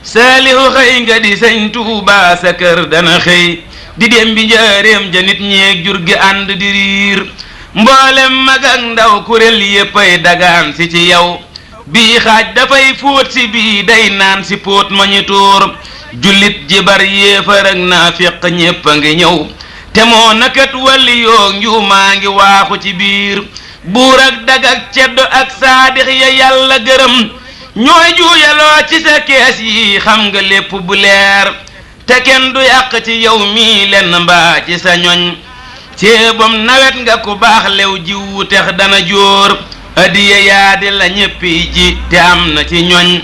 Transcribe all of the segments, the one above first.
saalihu xëy nga di sëñ Tuuba sa kër dana xëy di dem bi njaareem ja nit ñeeg jur gi ànd di riir mboolem mag ak ndaw kuréel yéppay dagaan si ci yow bii xaaj dafay fóot si bii day naan si póot ma ñu tuur jullit jibar yéefar ak naafiq ñépp a ngi ñëw te moo nakat wali yoo njuumaa ngi waaxu ci biir buur ak dag ak ceddo ak saadix ya yàlla gërëm ñooy juuyaloo ci sa kees yi xam nga lépp bu leer te kenn du yàq ci yow mii lenn mbaa ci sa ñoñ ceebam nawet nga ku baax lew jiwu tex dana jóor adiya yaadi la ñéppi ji te am na ci ñoñ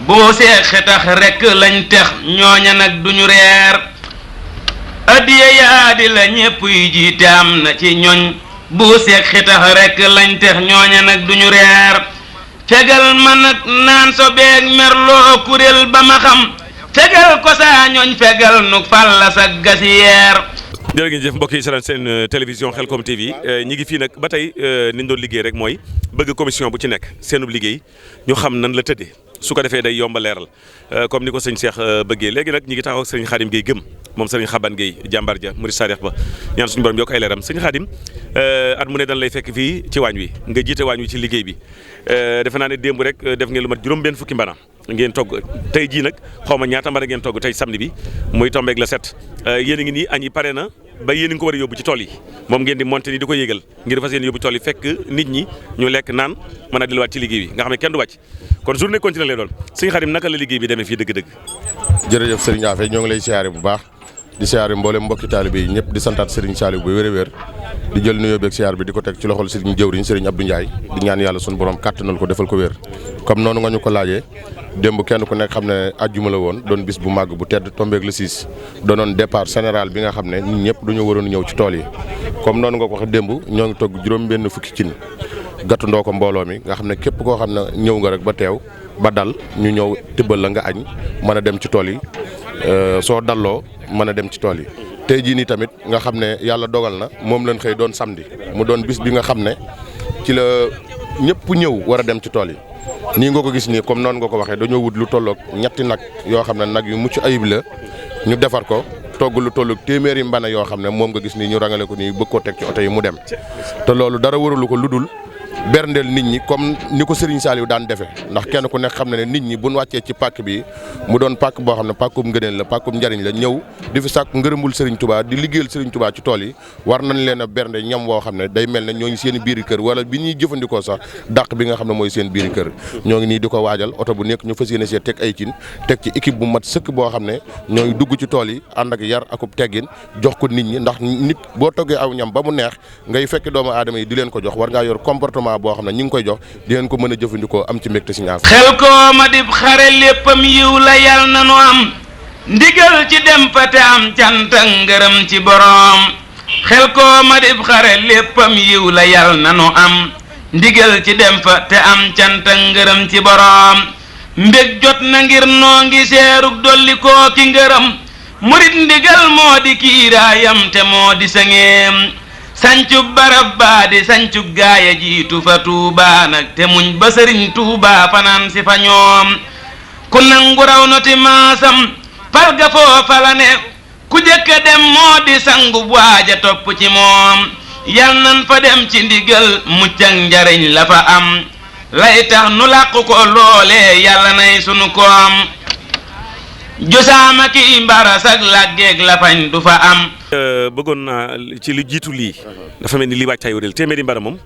boo seex xetax rekk lañ tex ñooña nag duñu reer adiya yaadi la ñéppi ji te am na ci ñoñ boo seex xetax rekk lañ tex ñooña nag duñu reer fegal ma nag naan so beeg merloo kuréel ba ma xam fegal ko saa ñooñ fegal nu fàlla sa gasiyeer. jërë ngeen jëf mbokk yi seen télévision Khelcom TV ñi ngi fii nag ba tey ni ñu doon liggéey rek mooy bëgg commission bu ci nekk seenub liggéey ñu xam nan la tëddee su ko defee day yomba leeral comme ni ko sëñ Cheikh bëggee léegi nag ñi ngi taxaw ak sëñ Khadim Gueye gëm moom sëñ Xaban Gueye jàmbar ja murid saadix ba ñaan suñu borom yokk ay leeram sëñ Khadim at mu ne dañ lay fekk fii ci waañ wi nga jiite waañ wi ci liggéey bi defe naa ne démb rek def ngeen lu mat juróom-benn fukki mbana ngeen togg tey jii nag xaw ma ñaata mbana ngeen togg tey samedi bi muy tombeeg la 7 yéen a ngi nii añ yi pare na ba yéen a ngi ko war a yóbbu ci tool yi moom ngeen di monté ni di ko yéegal ngir fas yéen yóbbu tool yi fekk nit ñi ñu lekk naan mën a delluwaat ci liggéey bi nga xam ne kenn du wàcc kon journée continue lay doon sëñ Khadim naka la liggéey bi demee fii dëgg-dëgg. jërëjëf Serigne Affe ñoo ngi lay siyaare bu baax di siyaare mboolem mbokki taalibe yi ñëpp di santaat Serigne Saliou bu wér-wér di jël nuyoo beeg siyaar bi di ko teg ci loxol Serigne jëwriñ Serigne Abdou Ndiaye di ñaan yàlla suñu borom kàttanal ko defal ko wér comme noonu nga ñu ko laajee démb kenn ku nekk xam ne àjjuma la woon doon bis bu màgg bu tedd tombeeg le 6 doonoon départ général bi nga xam ne nit ñëpp dañoo waroon ñëw ci tool yi comme noonu nga ko waxee démb ñoo ngi togg juróom-benn fukki cin gàttandoo ko mbooloo mi nga xam ne képp koo xam ne ñëw nga rek ba teew ba dal ñu ñëw tibbal la nga añ mën a dem ci tool yi soo dalloo mën a dem ci tool yi tey jii nii tamit nga xam ne yàlla dogal na moom lañ xëy doon samedi mu doon bis bi nga xam ne ci la ñëpp ñëw war a dem ci tool yi nii nga ko gis nii comme noonu nga ko waxee dañoo wut lu tolloog ñetti nag yoo xam ne nag yu mucc ayib la ñu defar ko togg lu tolloog téeméeri mbana yoo xam ne moom nga gis nii ñu rangale ko nii bëgg koo teg ci oto yi mu dem te loolu dara waralu ko lu dul berndeel nit ñi comme ni ko Serigne Saliou daan defee ndax kenn ku nekk xam ne nit ñi buñ wàccee ci pàkk bi mu doon pàkk boo xam ne pàkkum ngëneel la pàkkum njariñ la ñëw di fi sàkk ngërëmul Serigne Touba di liggéeyal Serigne Touba ci tool yi war nañ leen a bernde ñam woo xam ne day mel ne ñooñu seen biiri kër wala bi ñuy jëfandikoo sax dàq bi nga xam ne mooy seen biiri kër ñoo ngi nii di ko waajal oto bu nekk ñu fas yéene see teg ay cin teg ci équipe bu mat sëkk boo xam ne ñooy dugg ci tool yi ànd ak yar akub teggin jox ko nit ñi ndax nit boo toggee aw ñam ba mu neex ngay fekk doomu aadama yi di leen ko jox war ngaa yor comportement boo xam ne ñi ngi koy jox di leen ko mën a jëfandikoo am ci mbégte si ñaar Khelcom a dib xare léppam yiw la yal na nu am ndigal ci dem fa te am cant ak ngërëm ci boroom Khelcom a dib xare léppam yiw la yal na nu am ndigal ci dem fa te am cant ak ngërëm ci boroom mbég jot na ngir noo ngi seerug dolli koo ki ngërëm murit ndigal moo di kiiraayam te moo di sangeem sancub barab baa di sancub gaaya jiitu fa Tuubaa nag te muñ ba sëriñ Tuubaa fanaan si fa ñoom ku nangu raw noti maasam fal ga foofa la ne ku jëkka dem moo di sangub waaja topp ci moom yal nan fa dem ci ndigal mucc ak njariñ la fa am lay tax nu làqu ko loolee yàlla nay sunu koom josaama ki mbaras ak làggeeg la fañ du fa am bëggoon naa ci lu jiitu lii dafa mel ni lii wàccaay wëreel téeméeri mbana moom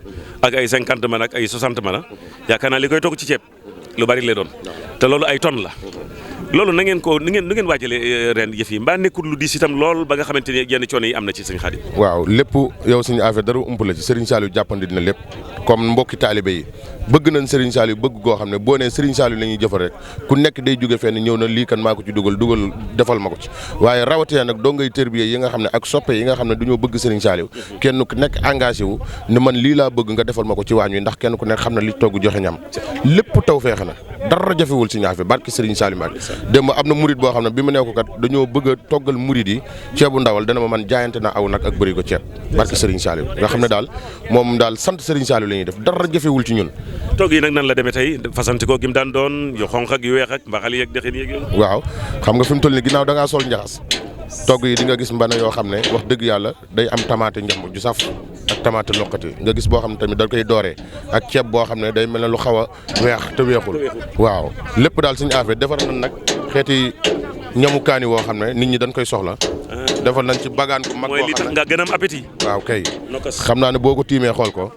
ak ay 50 mana ak ay 60 mana yaakaar naa li koy togg ci ceeb lu bari lay doon te loolu ay tonnes la loolu na ngeen ko nu ngeen waajalee ren yëf yi mbaa nekkul lu diis itam lool ba nga xamante ni yenn coono yi am na ci sëñ Khadim. waaw lépp yow suñu affaire dara ump la ci Serigne Saliou jàppandi dina lépp comme mbokki taalibe yi bëgg nañ Serigne Saliou bëgg goo xam ne boo nee Serigne Saliou la ñuy jëfal rek ku nekk day jóge fenn ñëw na lii kan maa ko ci dugal defal ma ko ci waaye rawatina nag doo ngay tërbiye yi nga xam ne ak soppe yi nga xam ne dañoo bëgg Serigne Saliou kenn ku nekk engagé wu ne man lii laa bëgg nga defal ma ko ci waañ wi ndax kenn ku nekk xam ne li togg joxe ñam lépp taw feexe na dara jafewul si ñaafe barki Serigne Saliou Mbacké démb am na murid boo xam ne bi mu nekk kat dañoo bëgg a toggal murid yi ceebu ndawal dana ma man jaayante na aw nag ak bëri ko ceeb barki Serigne Saliou nga xam ne daal moom daal sant Serigne Saliou la ñuy def dara jafewul ci ñun. togg yi nag nan la demee tey fasanti ko gim daan doon yu xonq ak yu weex ak mbaxal yeeg dexin yeeg yooyu. waaw xam nga fi mu toll nii ginnaaw da ngaa sol njaxas togg yi di nga gis mbana yoo xam ne wax dëgg yàlla day am tamaate njamb ju saf ak tamaate loqati nga gis boo xam ne tamit da koy dooree ak ceeb boo xam ne day mel ne lu xaw a weex te weexul waaw lépp daal suñu affaire defar nañ nag xeeti ñamu kaani woo xam ne nit ñi dañ koy soxla defar nañ ci bagaan ko mag mooy li tax nga gën a am appétit. waaw kay xam naa ne boo ko tiimee xool ko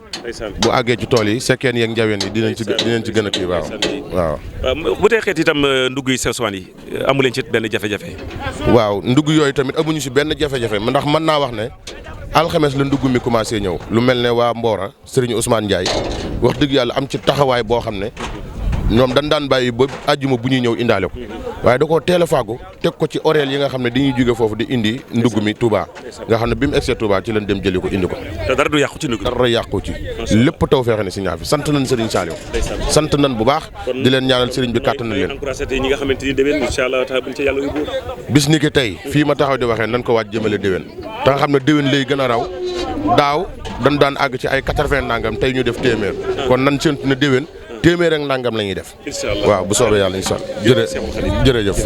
bu àggee ci tool yi sekkeen yeeg njaween yi dinañ ci gën a kii waaw bu tey xeet itam ndugg yi sewsuwaan yi amu leen ci benn jafe-jafe. waaw ndugg yooyu tamit amuñu si benn jafe-jafe ndax mën naa wax ne alxames la ndugg mi commencé ñëw lu mel ne waa Mbora Serigne Ousmane Ndiaye wax dëgg yàlla am ci taxawaay boo xam ne ñoom dañ daan bàyyi ba àjjuma bu ñuy ñëw indaale ko waaye da koo teel a faagu teg ko ci horaire yi nga xam ne dañuy jóge foofu di indi ndugg mi Touba nga xam ne bi mu egsee Touba ci lañ dem jëli ko indi ko. te dara du yàqu ci ndugg. dara yàqu ci lépp taw feexe ne si ñaafi sant nañ Serigne Saliou sant nañ bu baax di leen ñaanal Serigne bi kàttan na leen. encouragé tey ñi nga xamante ni déwén incha allah taala buñ ca yàlla yóbbu. bis ni ki tey fii ma taxaw di waxee nañ ko waaj jëmale déwén te nga xam ne déwén lay gën a raw daaw dañ daan àgg ci ay 80 nangam tey ñu def téeméer kon nan séntu na déwén téeméer ak nangam la ñuy def. incha allah waaw bu soobee yàlla incha allah jërëjëf.